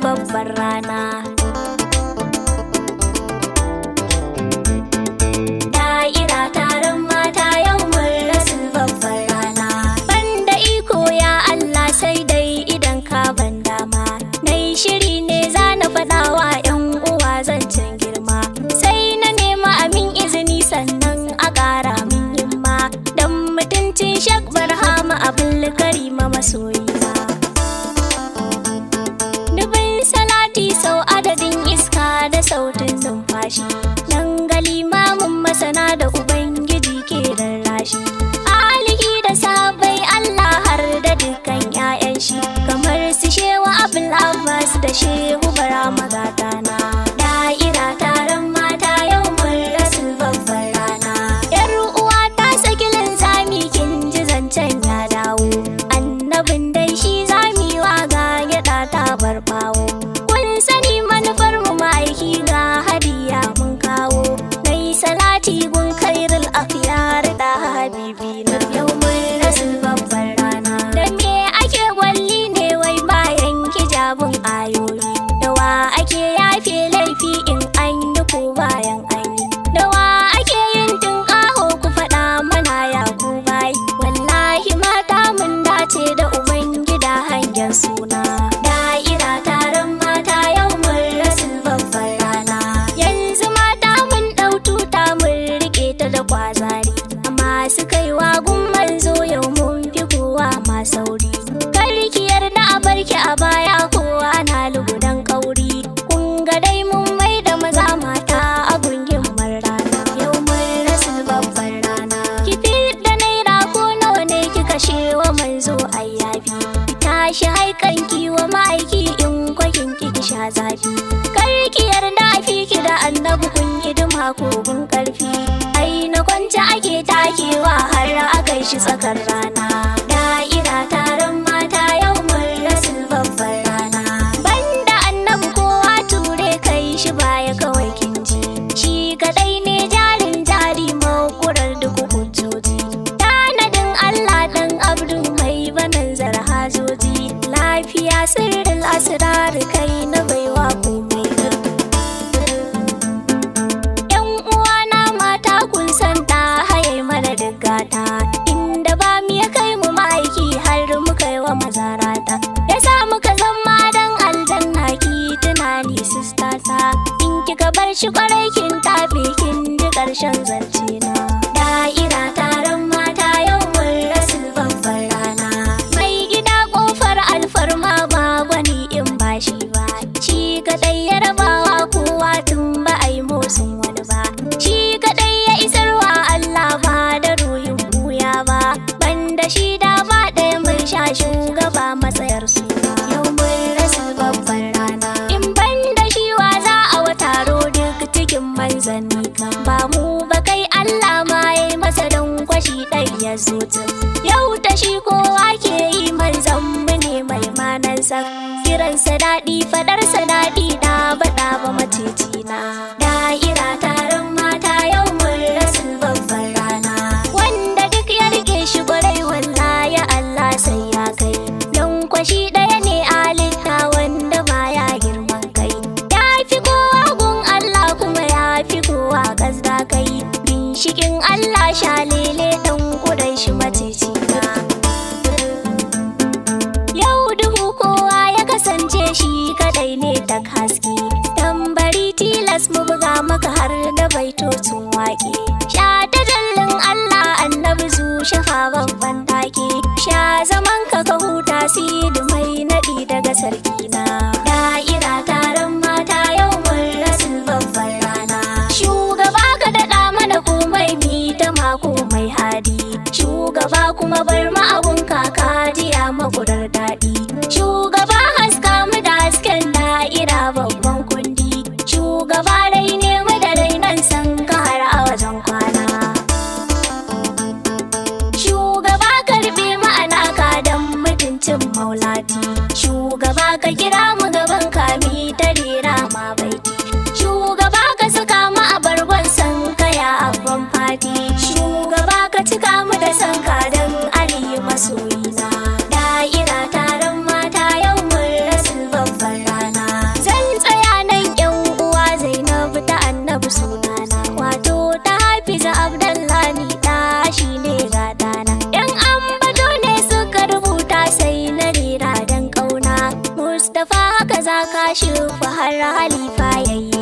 babbar rana. Da'ira taron mata yau mun rasul babbar rana. Banda iko ya Allah sai dai idan ka ban dama. Nai shiri ne za na faɗawa 'yan uwa zancen girma. Sai na nema amin izini sannan a ƙara min himma. Dan mutuncin Sheikh Barhama Abdul Karima masoyina. Dubin salati sau adadin iska da sautin numfashi. Nan gali mamun masana da Ubangiji ke rarrashi. Alihi da sahabbai Allah har da dukkan 'ya'yan shi. Kamar su Shehu Abdul Abbas da Shehu Barama gatana. Da'ira taron mata yau mun rasul babbar rana. Yar uwa ta saki linzami kin ji zancen ya dawo. Annabin dai shi zamiwa ga gyaɗa ta barbawo. Kun sani manufar mu ma'aiki ga hadiya mun kawo. Nai salati gun khairul akhyar da habibina. Yau mun rasul babbar rana. Da me ake gwalli ne wai bayan hijabin ayoyi. Dawa ake yafe laifi in an yi ko bayan an yi. Dawa ake yin tunƙaho ku faɗa mana ya ku bai. Wallahi mata mun dace da Ubangida hangen suna. Da'ira taron mata yau mun rasul babbar rana. Yanzu mata mun ɗau tuta mun riƙe ta da kwazari. Masu kaiwa gun manzo yau mun fi kowa ma sauri. Karki yarda a barki a baya kowa na lugudan kauri. Kun ga dai mun mai da maza mata a gungin rana. Yau mun rasul babbar rana. Ki da naira ko nawa ne kika shewa manzo ayyafi. Ki tashi haikan kiwa ma'aiki in kwakin kiki sha zafi. Karki yarda a fiki da annabi kun hidima ko gun karfi. Ai na kwance ake takewa har aka shi tsakar rana. Da'ira taron mata yau mun rasul babbar rana. Banda annabi kowa ture kai shi baya kawai kin ji. Shi kadai ne jarin jari makurar duk hujjoji. Tanadin Allah dan Abdu mai banan zarhajoji. Lafiya sirrin asrar kai na baiwa komai. Yan uwana mata kun san ta haye mana gata. Inda ba mu ya kai mu ma'aiki har muka yi wa mazarata. Ya sa muka zama dan aljanna ki tunani sistata. In kika bar shi kwarai kin tafi kin ji ƙarshen zance na. Da'ira taron mata yau mun rasul babbar rana. Mai gida ƙofar alfarma ba gwani in ba shi ba. Shi kaɗai ya rabawa kowa tun ba a yi motsin wani ba. Shi kaɗai ya isarwa Allah ba da ruhin buya ba. Banda shi da ba ɗaya mai sha shugaba matsayar suna. Yau mun rasul babbar rana. In banda shi wa za a wa taro duk cikin manzanni kan ba mu ba kai Allah ma ya yi masa don kwashi ɗai ya zuci. Yau ta shi kowa ke yi manzan mu ne mai manansa. Kiransa daɗi faɗarsa daɗi ɗa baɗa ba maceci na. Da'ira taron mata yau mun rasul babbar rana. Wanda duk ya rike shi kwarai wallahi Allah sai ya kai. Don kwashi ɗaya ne alitta wanda baya girman kai. Ya fi kowa gun Allah kuma ya fi kowa kasda kai. Ginshikin Allah shalele ɗan kudan shi maceci na. Yau duhu kowa ya kasance shi kadai ne ta haske. Tambari tilas mu buga maka har da baitocin waƙe. Sha ta jallin Allah annabi zu shafa babban take. Sha zaman ka ka huta sidi mai naɗi daga sarki na. Da'ira taron mata yau mun rasul babbar rana. Shugaba ka daɗa mana komai mi ta mako mai hadi. Shugaba kuma bar mu abun kaka jiya makurar daɗi. Shugaba haska mu da hasken da'ira babban kundi. Shugaba dai ne mu da rainan san ka har a wajen kwana. Shugaba karbe ma'ana ka dan mutuncin maulati. Shugaba ka kira mu gaban kami ta rera ma baiti. Shugaba ka saka mu a bargon san kaya abban fati. Shugaba ka cika mu da san ka dan Ali masoyina. Da'ira taron mata yau mun rasul babbar rana. Murtaza Kashifu har halifa yayi.